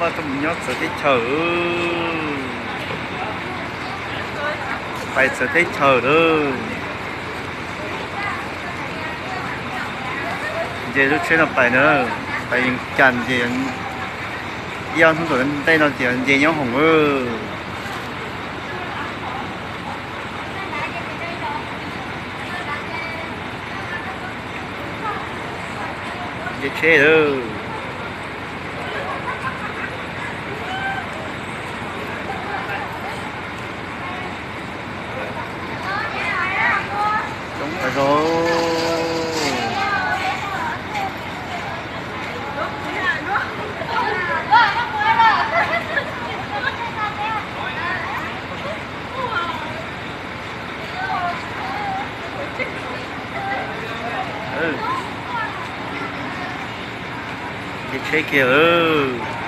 Tuaj mus nyob txawv teb chaws, pais txawv teb chaws lawm. Nce lub tsheb no pais na, pais Vias Cas ces ib ob hnub tom ntej no ces nce nyob hoom. Nce tsheb lawm. Coob tas zog. Ces tsheb kiag lawm.